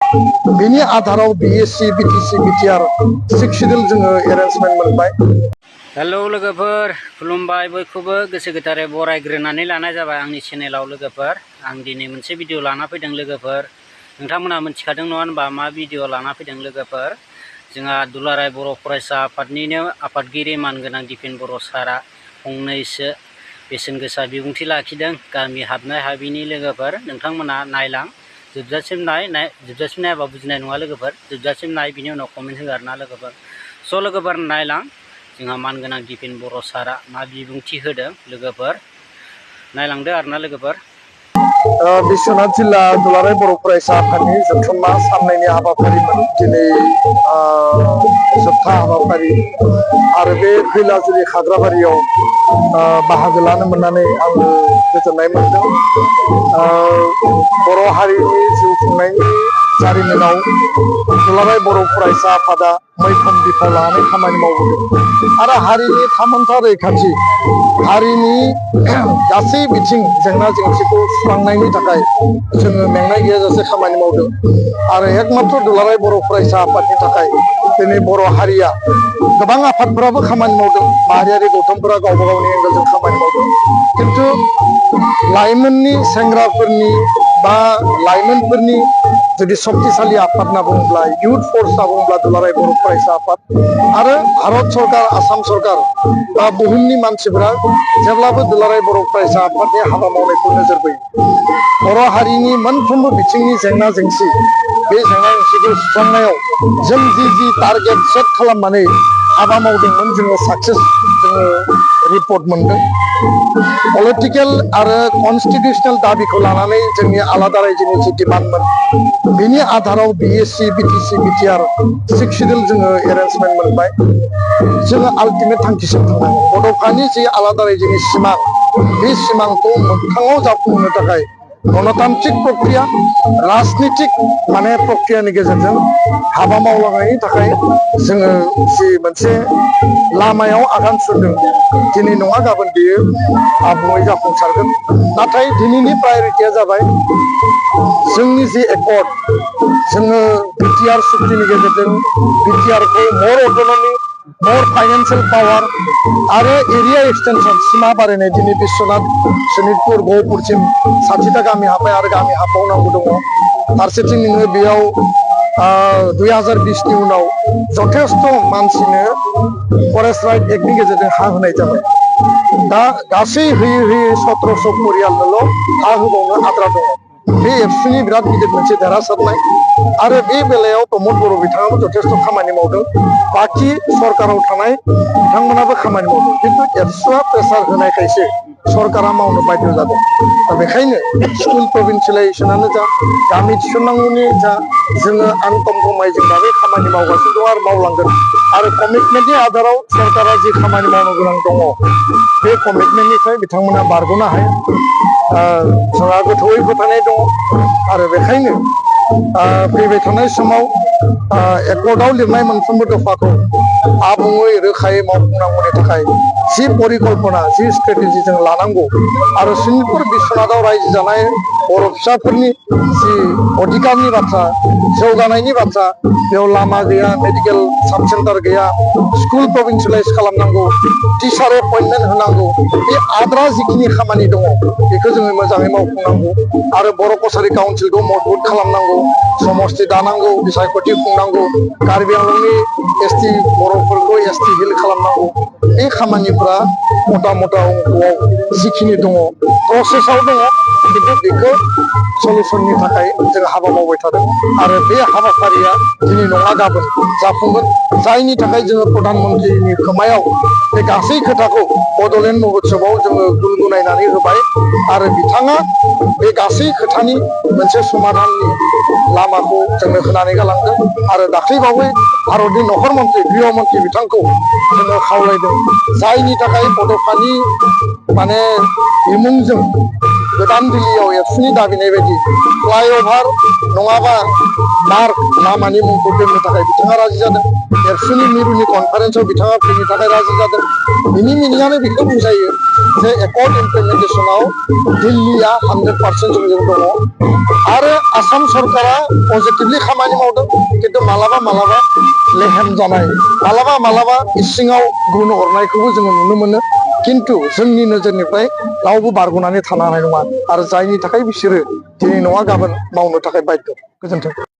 बिनि आधाराव BSc BTC BTR 6 schedule जोङो arrangement मोनबाय। हेलौ लोगोफोर, खुलुमबाय बयखौबो गोसो गोथारै बरायग्रोनानै लानाय जाबाय आंनि चेनेलाव लोगोफोर। आं दिनै मोनसे भिडिअ लाना फैदों लोगोफोर। नोंथांमोना मिथिखादों नङा होनबा मा भिडिअ लाना फैदों लोगोफोर? जोंहा दुलाराय बर' फरायसा आफादनिनो आफादगिरि मानगोनां दिपेन बर' सारा फंनैसो बेसेन गोसा बिबुंथि लाखिदों गामि हाबनाय हाबिनि लोगोफोर। नोंथांमोना नायलां, जोबजासिम जोबजासिम नायाबा बुजिनाय नङा लोगोफोर। जोबजासिम नाय, बिनि उनाव कमेन्ट हो आरोना लोगोफोर। स' लोगोफोर नायलां, जोंहा मानगोनां दिपेन बर' सारा मा बिबुंथि होदों लोगोफोर, नायलांदो आरोना लोगोफोर। बिश्वनाथ जिल्ला दुलाराय बर' फरायसा आफादनि जथुम्मा सामलायनाय हाबाफारिमोन दिनै जोबथा हाबाफारि आरो बे खैलाजुलि खाग्राबारियाव बाहागो लानो मोननानै आङो गोजोननाय मोनदों। बर' हारिनि जिउ खुंनायनि जारिमिनाव दुलाराय बर' फरायसा आफादा मैखोम बिफाव लानानै खामानि मावबोदों आरो हारिनि थामोनथा रैखाथि, हारिनि गासै बिथिं जेंना जेंसिखौ सुस्रांनायनि थाखाय जोङो मेंनाय गैयाजासे खामानि मावदों आरो एकमात्र दुलाराय बर' फरायसा आफादनि थाखाय दिनै बर' हारिया गोबां आफादफोराबो खामानि मावदों, माहारियारि गौथुमफोरा गावबा गावनि एंगेलजों खामानि मावदों, खिन्थु लाइमोननि सेंग्राफोरनि बा लाइमोनफोरनि जुदि शक्तिशाली आफाद होनना बुङोब्ला, इयुथ फर्स होनना बुङोब्ला दुलाराय बर' फरायसा आफाद आरो भारत सरकार, आसाम सरकार बा बुहुमनि मानसिफोरा जेब्लाबो दुलाराय बर' फरायसा आफादनि हाबा मावनायखौ नोजोर बोयो। बर' हारिनि मोनफ्रोमबो बिथिंनि जेंना जेंसि, बे जेंना जेंसिखौ सुस्रांनायाव जों जि टारगेट सेट खालामनानै हाबा मावदोंमोन, जोङो साक्सेस जोङो रिपर्ट मोनदों। पलिटिकेल आरो कनस्टिटिउसनेल दाबिखौ लानानै जोंनि आलादा रायजोनि जि डिमान्डमोन, बिनि आधाराव BSc BTC BTR 6 शिड्यूल जोङो एरेन्जमेन्ट मोनबाय। जोङो आल्टिमेट थांखिसिम थांनांगोन। बड'फानि जि आलादा रायजोनि सिमां, बे सिमांखौ मोगथाङाव जाफुंहोनो थाखाय गणतान्त्रिक प्रक्रिया, राजनितिक प्रक्रियानि गेजेरजों हाबा मावलांनायनि थाखाय जोङो जि मोनसे लामायाव आगान सुरदों, दिनै नङा गाबोन बेयो आबुङै जाफुंसारगोन। नाथाय दिनैनि प्रायरिटिया जाबाय जोंनि जि एकर्ड, जोङो BTR सुक्तिनि गेजेरजों BTR-खौ मर अट'नमि, मर फाइनेन्सियेल पावार आरो एरिया एक्सटेनसन, सिमा बारायनाय, दिनै बिश्वनाथ, सनितपुर, गहपुरसिम 60टा गामि हाबबाय आरो गामि हाबबावनांगौ दङ। फारसेथिं नोङो बेयाव 2020नि उनाव जथेस्थ' मानसिनो फरेस्ट राइट एक्टनि गेजेरजों हा होनाय जाबाय। दा गासै होयै होयै 1700 परियालनोल' हा होबावनो आद्रा दङ। बे एबसुनि बिराद गिदिर मोनसे देरहासारनाय आरो बे बेलायाव प्रमद बर' बिथाङाबो जथेस्थ' खामानि मावदों। बाखि सरकाराव थानाय बिथांमोनाबो खामानि मावदों, खिन्थु एबसुआ प्रेसार होनायखायसो सरकारा मावनो बाध्य जादों। दा बेखायनो स्कुल प्रभिन्सियेलाइजेसनानो जा, गामि थिसननांगौनि जा, जोङो आनकमप्रमाइजिं भाबै खामानि मावगासिनो दं आरो मावलांगोन। आरो कमिटमेन्टनि आधाराव सरकारा जि खामानि मावनो गोनां दङ, बे कमिटमेन्टनिफ्राय बिथांमोना बारग'नो हाया। जोंहा गोथौयै फोथायनाय दङ आरो बेखायनो फैबाय थानाय समाव एकर्डआव लिरनाय मोनफ्रोमबो दफाखौ आबुङै रोखायै मावफुंनांगौनि थाखाय जि परिकल्पना, जि स्ट्रेटेजि जों लानांगौ आरो सनितपुर बिश्वनाथाव रायजो जानाय बर' फिसाफोरनि जि अधिकारनि बाथ्रा, जौगानायनि बाथ्रा, बेयाव लामा गैया, मेडिकेल साब सेन्टार गैया, स्कुल प्रभिन्सियेलाइज खालामनांगौ, टिचार एपइन्टमेन्ट होनांगौ, बे आद्रा जिखिनि खामानि दङ बेखौ जोङो मोजाङै मावफुंनांगौ आरो बर' कसारि काउन्सिलखौ मजबुत खालामनांगौ, समस्ति दानांगौ, बिसायख'थि खुंनांगौ, कार्बि आंलंनि ST बर'फोरखौ ST हिल खालामनांगौ। बे खामानिफ्रा मथा मथा अंकआव जिखिनि दङ, प्रसेसआव दङ, खिन्थु बेखौ सलुसननि थाखाय जों हाबा मावबाय थादों आरो बे हाबाफारिया दिनै नङा गाबोन जाफुंगोन। जायनि थाखाय जोङो प्रधान मन्त्रिनि खोमायाव बे गासै खोथाखौ बड'लेण्ड महोत्सबआव जोङो गुनगुनायनानै होबाय आरो बिथाङा बे गासै खोथानि मोनसे समाधाननि लामाखौ जोंनो होनानै गालांदों आरो दाख्लैबावै भारतनि नखर मन्त्रि, गृह मन्त्रि बिथांखौ जोङो खावलायदों, जायनि थाखाय बड'फानि बिमुंजों गोदान दिल्लीयाव एबसुनि दाबिनाय बायदि फ्लाइअभार नङाबा मार्क लामानि मुंखौ दोननो थाखाय बिथाङा राजि जादों। एबसुनि मिरुनि कनफारेन्सआव बिथाङा फैनो थाखाय राजि जादों। बिनि मिनिङानो बेखौ बुजायो जे एकर्ड इमप्लिमेन्टेसनाव दिल्लीया 100% जोंजों दङ आरो आसाम सरकारा पजिटिभलि खामानि मावदों, खिन्थु मालाबा लेहेम जानाय, मालाबा इसिङाव गुन अरनायखौबो जोङो नुनो मोनो। खिन्थु जोंनि नोजोरनिफ्राय रावबो बारग'नानै थानो हानाय नङा आरो जायनि थाखाय बिसोरो दिनै नङा गाबोन मावनो थाखाय बाध्य। गोजोन्थों।